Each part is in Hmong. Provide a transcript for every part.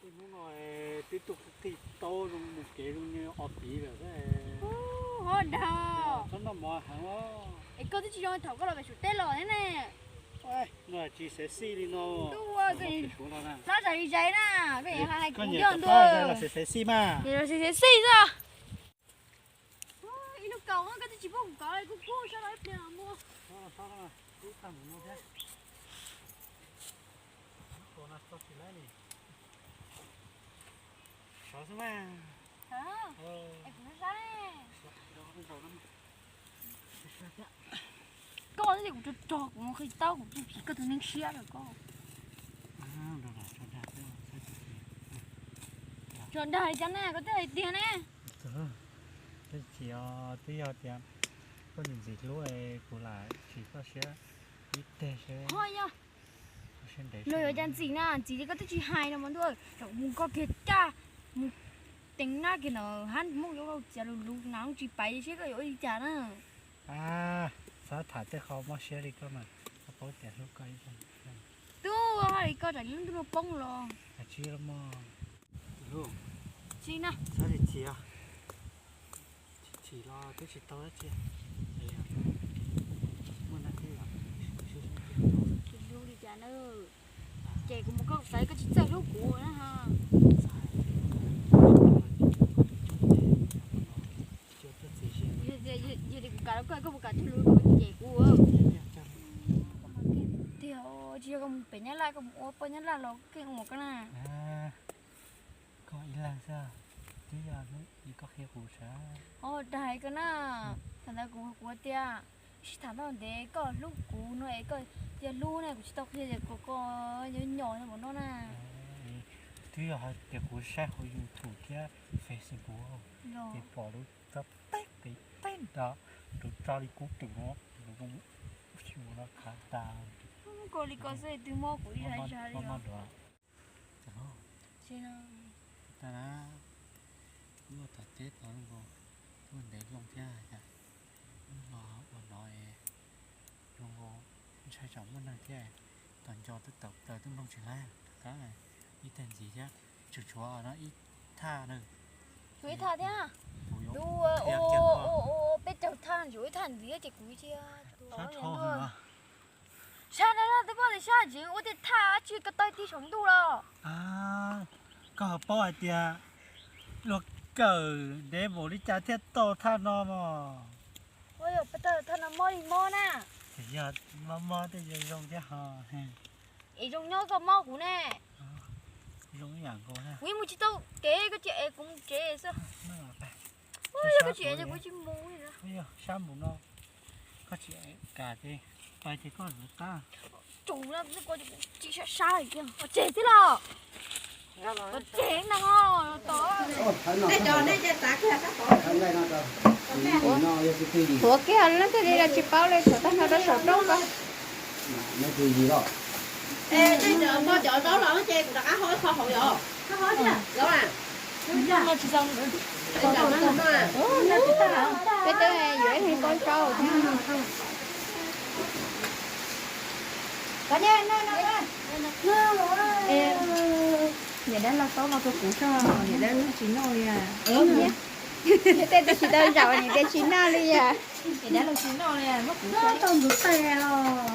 Hnub no twb tuaj qig taub zoo mus kev zoo li ob peb lawm. Ho dag, txhob noj mov heev os. Es koj twb tsis zoo thaum koj los pem Suav teb los thiab ne. No tsis xav xij li no. Hlab zais li zais na, koj hais kuv nyob ntua. Xav xij mas. Xav xij xwb. Ib lub kaus koj twb tsis pub kuv kov li, kuv kub sab los ib pliag mus. Sov xwb mas. Koj twb tias kuv rog rog kuv mus qhib taub kuv tsis phim koj tus neeg siab lawm koj. Tso dag li cas ne, koj twb hais tiag ne. Twb chim os, twb yog tias koj ntxim ntxim hlub kuv lam tsis koj siab ib teg seb. Ho yog luag yuav cas ntxim na, ntxim li koj twb tsis hais no mas ntuj, mus koj kiag caj mus teev nab kiag no hab muj yuav txiav lus lus na tsis pais seb koj yuav ua li cas na. Xav tham tej qho mob siab li koj mas koj paub tias hlub koj ib leeg. Tub, hais li koj tsam lub ntuj no poob los. Tsis na. Tsis, tsis los twb tsis tau dab tsi. Muaj neeg thiab. Tsis hlub li cas na. Ces kuv mus koj xav koj tsis txawj hlub kuv na. Yog li kuv kam los koj, koj puas kam tug lus koj cem kuv? Tiag, tsis yog koj mus pem Nyab Laj, koj mus ua poj Nyab Laj los koj keej ua koj na. Koj ib leeg xwb, twb yog hnub ib koj qhia kuv sav. Ho dag koj na, thaum ntawd kuv, kuv tias sib tham tau ntev koj hlub kuv no es koj tias hlub ne, kuv tsis tau qhia tias koj, koj nyob nyom no npaum no na. Twb yog hais tias kuv saib hauv YouTube thiab Facebook, ces pom lub txoj peb pem peb nrad, tus tso li kub tus no, tus zoo ub si mus no khav tas. Koj li koj xwb twb mob kuv ib zag li os. Tag na, wb ua tom teb tod zoo nkaus, wb ntev loo thiab, wb los ua no es zoo nkaus ntshai tsam muaj neeg thiab, tos nco twb tawm plaws twb mloog tsis laib, rov qab ib tag ntxiv thiab, tsuas tshuav no ib thaj na. Tshuav ib thaj thiab. Peb caug thaj, tshuav ib thaj ntxiv ces kuv cia. Sab dhau heev. Sab no twb paub tias sab tseem ua tej thaj tsis ko taw ti saum ntuj los. Koj ho paub hais tias luag kawm ntev npaum li cas thiaj tau thaj no mog. Thaj no mob li mob na. Ces yog mob mob tej zoo zoo thiab ho. Es zoo nyob koj mob kuv ne. Zoo ib yam nkaus na. Kuv yeej mus tsis tau kev, koj tsis es kuv mus tsev xwb. Yog koj tsis es ces kuv tsis mus li. Sab npaum no, koj tsis kam ces pais ces koj lawv qab. Tsum no tsis sab sab li kiag, tseg xwb los. Tseg no. Tuav kiag no thiaj li los tsis paub li, tuav tag nrho rau saum rooj ko. Peb twb yuav ib hais poj ntsaub thiab. Niam dab laug taub no rau kuv soj, niam dab laug tsis noj li. Tej twb tsis tau zaum niam tias tsis noj li. Niam dab laug tsis noj li, muab kuv tau ntxuv tes os.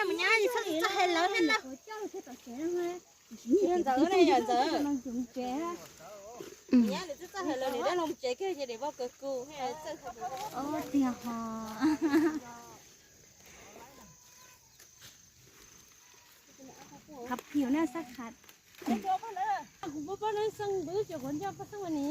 Mus nyab, txawj hais lawv thiab na. Ntxawm ne, yog ntxawm. Mus nyab, txawj hais lawv, niam dab laug mus tsev kiag ces niam pog kawg kuv. Tiag ho. Khab phiu na, sab khab. Kuv pab pab lawv xeeb npwv ces kuv nco pab xeeb mas ni.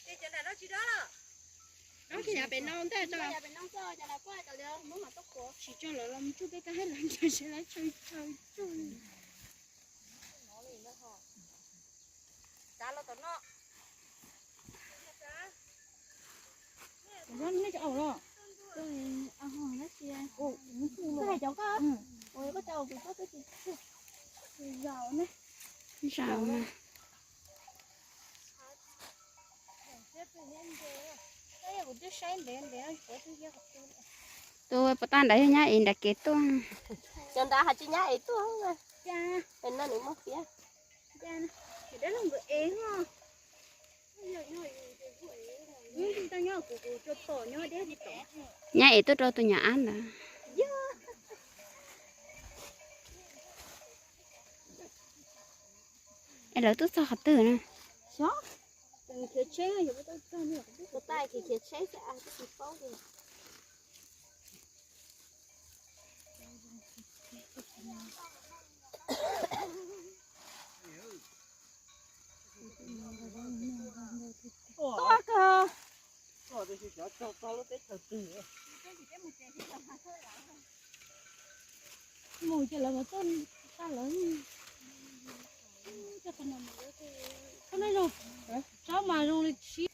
Ces cov nram no tsis dob los? Dob kiag yav pem no ntag tso. Tsis tso lawv los mus tsuj peb kab haib lawv ntshaw seb lawv tshawb tshawb tsuj. Cov no nej cov aus los? Koj hais cov koj, ua koj cov aus kuv tuaj twb tsis zaum ne. Zaum mas. Tus puas tag nrad yog nyab ev nram kev tuaj. Cov nrad hais tsis nyab ev tuaj. No nws muaj piab. Nyab ev tuaj rau tus nyuam ab ntawd. Es lawv tuaj txog qhov twg na? Tuaj kawg. Mus ces lawv mas tuaj tag lawm. Zaub mas zoo li siab.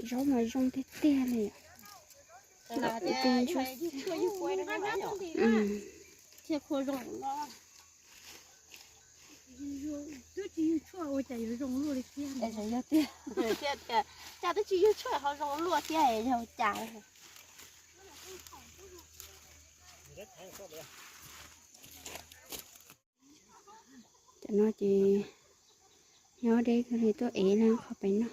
Zaub mas zoo tiag tiag li. Twb tsis yug tshuaj ua cas yuav zoo luaj li thiab. Yog tiag, cas twb tsis yug tshuaj ho zoo luaj thiab yog cas. Cov no ces nyob deb kawg li, tuaj ev leej qhov pem no.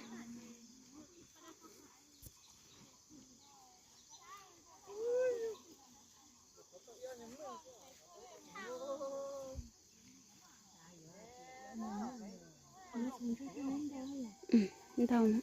Ntau na.